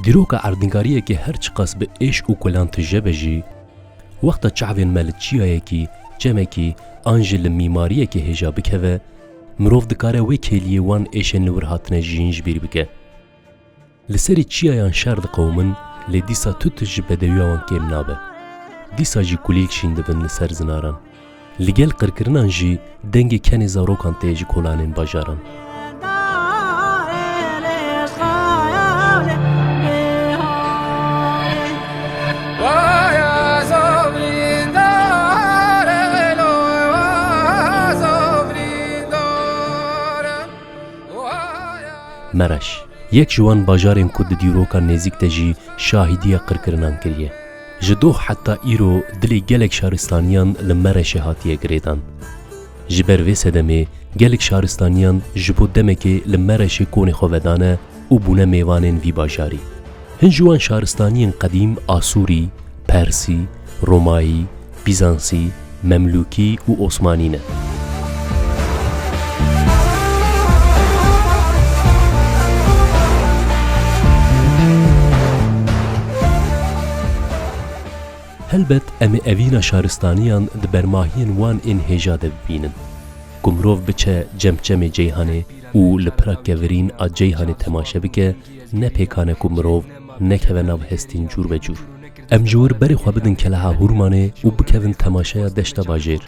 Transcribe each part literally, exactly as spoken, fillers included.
Dîroka erdnîgariyekê her çiqas bi êş û kulan tije be jî, wexta çavên me li çiyayekî, çemekî an jî li mîmariyekê hêja bikeve, mirov dikare wê kêliyê wan êşên li wir hatine jiyîn ji bîr bike. Li serê çiyayan şer diqewimin, lê dîsa tu tişt ji bedewiya wan kêm nabe. Dîsa jî kulîlk şîn dibin li ser zinaran. Li gel qirkirinan jî dengê kenê zarokan tê ji kolanên bajaran. Mereş, yek ji wan bajarên ku di dîroka nêzîk de jî şahîdiya qirkirinan kiriye. Ji doh heta îro dilê gelek şaristaniyan li Mereşê hatiye girêdan. Ji ber vê sedemê gelek şaristaniyan ji bo demekê li Mereşê konê xwe vedane û bûne mêvanên vî bajarî. Hin ji wan şaristaniyên qedîm Asûrî, Persî, Romayî, Bîzansî, Memlûkî û Osmanî ne. Helbet em ê evîna şaristaniyan di bermahiyên wan ên hêja de bibînin. Ku mirov biçe cem çemê Ceyhanê û li pira kevirîn a Ceyhanê temaşe bike, ne pêkan e ku mirov nekeve nav hestên cûr be cûr. Em ji wir berê xwe bidin keleha Hûrmanê û bikevin temaşeya deşta bajêr.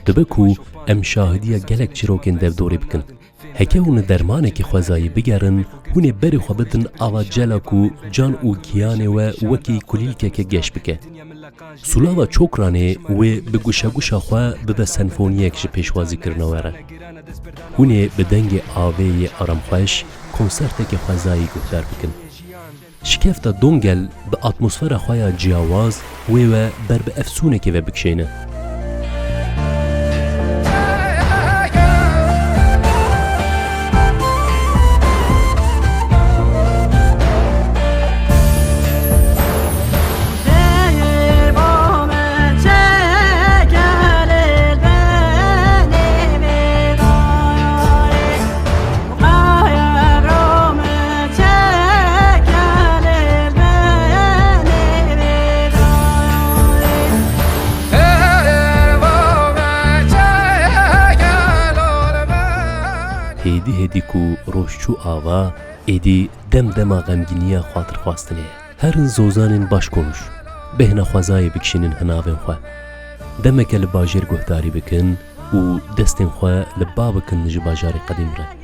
Dibe ku em şahidiya gelek çîrokên devdorê bikin. Heke hûn li dermanekî xwezayî bigerin, hûn ê berê xwe bidin ava cela ku can û giyanê we wekî kulîlkeke geş bike. Sûlava Çokranê wê bi guşeguşa xwe bibe senfoniyek ji pêşwazîkirina we re. Hûn ê bi dengê avê yê aramxweş konserteke xwezayî guhdar bikin. Şikefta Dongel bi atmosfera xwe ya ciyawaz wê we ber bi efsûnekê ve bikişêne. Hêdî hêdî ku roj çû ava, êdî dem dema xemgîniya xatirxwastinê ye. Herin zozanên baş konuş, bêhna xwezayê bikişînin hinavên xwe. Demeke li bajêr guhdarî bikin û destên xwe li ba bikin ji bajarê qedîm re.